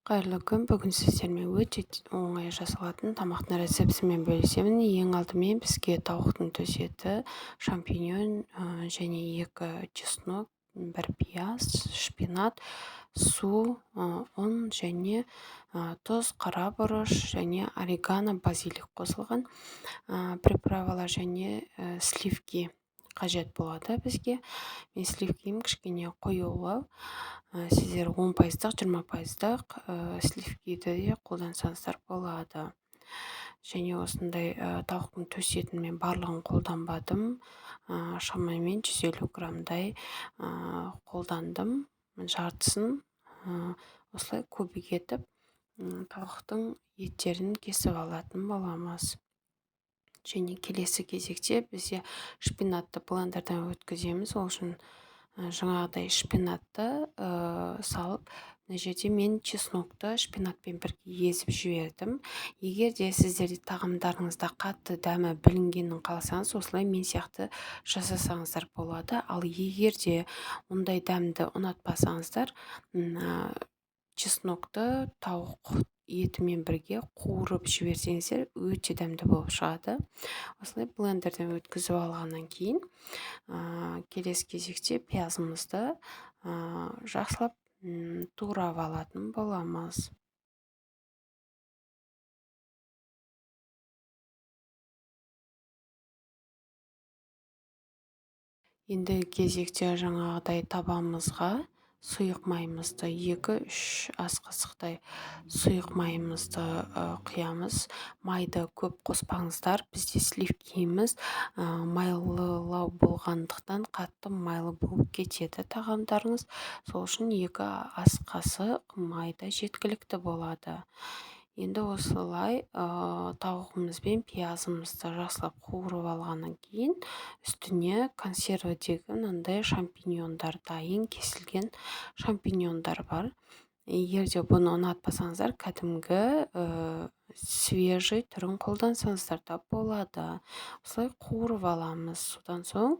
Қайырлы күн! Бүгін сіздермен өте оңай жасалатын тамақтың рецептімен бөлісемін. Ең алдымен бізге тауықтың төс еті, шампиньон және 2 чеснок, 1 пияз, шпинат, су, ұн және тұз, қара бұрыш және орегано, базилик қосылған приправалар және сливки қажет болады бізге. Мен сливкиім кішкене қоюлау. Сіздер 10%-дық, 20%-дық сливкиді де қолдансаңыздар болады. Және осындай тауықтың төс етін мен барлығын қолданбадым. Шамамен 150 граммдай қолдандым. Жартысын осылай кубик етіп тауықтың еттерін кесіп алатын боламыз. Және келесі кезекте бізде шпинатты блендерден өткіземіз. Ол үшін жаңағыдай шпинатты салып, мына жерде мен чеснокты шпинатпен бірге езіп жібердім. Егер де сіздерде тағамдарыңызда қатты дәмі білінгенін қаласаңыз, осылай мен сияқты жасасаңыздар болады. Ал егер де ондай дәмді ұнатпасаңыздар, чеснокты тауық етімен бірге қуырып жіберсеңіздер, өте дәмді болып шығады. Осылай блендерден өткізіп алғаннан кейін, келесі кезекте пиязымызды жақсылап турап алатын боламыз. Енді кезекте жаңағыдай табамызға сұйық майымызды 2-3 ас қасықтай сұйық майымызды құямыз. Майды көп қоспаңыздар, бізде сливкиіміз майлылау болғандықтан қатты майлы болып кетеді тағамдарыңыз. Сол үшін 2 ас қасық май да жеткілікті болады. Енді осылай тауығымыз бен пиязымызды жақсылап қуырып алғаннан кейін үстіне консервідегі мынандай шампиньондар, дайын кесілген шампиньондар бар. Егер де бұны ұнатпасаңыздар, кәдімгі свежий түрін қолдансаңыздар да болады. Осылай қуырып аламыз. Содан соң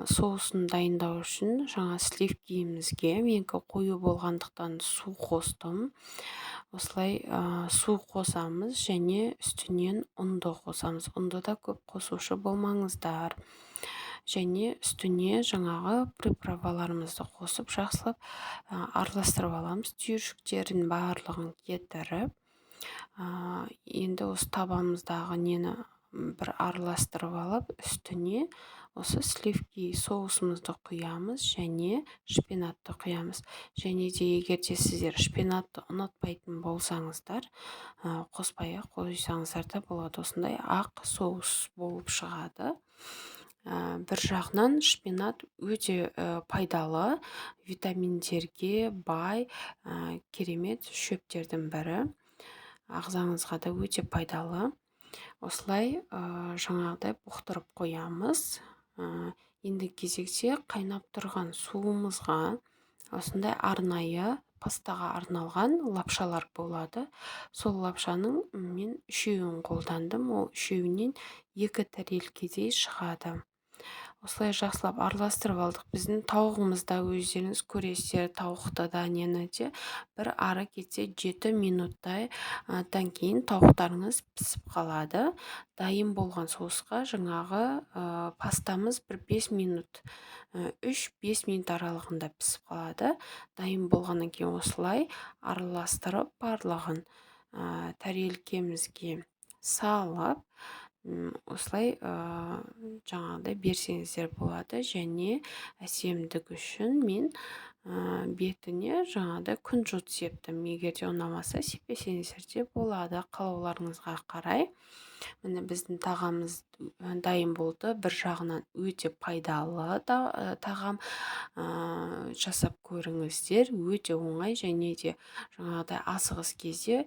соусын дайындау үшін жаңа сливкиімізге, менікі қою болғандықтан су қостым. Осылай су қосамыз және үстінен ұнды қосамыз. Ұнды да көп қосушы болмаңыздар. Және үстіне жаңағы приправаларымызды қосып жақсылап араластырып аламыз. Түйіршіктерін барлығын кетіріп, енді осы табамыздағы нені бір араластырып алып, үстіне осы сливки соусымызды құямыз және шпинатты құямыз. Және де егер де сіздер шпинатты ұнатпайтын болсаңыздар, қоспай ақ қойсаңыздар да болады. Осындай ақ соус болып шығады. Бір жағынан шпинат өте пайдалы, витаминдерге бай, керемет шөптердің бірі. Ағзаңызға да өте пайдалы. Осылай жаңағыдай бұқтырып қоямыз. Енді кезекте қайнап тұрған суымызға осындай арнайы пастаға арналған лапшалар болады. Сол лапшаның мен 3-еуін қолдандым. Ол 3-еуінен 2 тарелкедей шығады. Осылай жақсылап араластырып алдық. Біздің тауығымыз да өздеріңіз көресіздер, тауықты да нені де бір ары кетсе 7 минуттай кейін тауықтарыңыз пісіп қалады. Дайын болған соусқа жаңағы пастамыз бір 5 минут, 3-5 минут аралығында пісіп қалады. Дайын болғаннан кейін осылай араластырып барлығын тарелкемізге салып, осылай жаңағыдай берсеңіздер болады. Және әсемдік үшін мен бетіне жаңағыдай күнжіт септім. Егер де ұнамаса сеппесеңіздер де болады, қалауларыңызға қарай. Міне біздің тағамыз дайын болды. Бір жағынан өте пайдалы да тағам, жасап көріңіздер, өте оңай және де жаңағыдай асығыс кезде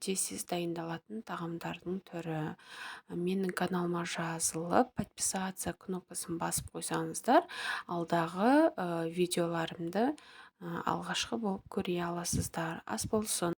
тез-тез дайындалатын тағамдардың түрі. Менің каналыма жазылып, подписаться кнопкасын басып қойсаңыздар, алдағы видеоларымды алғашқы болып көре аласыздар. Ас болсын.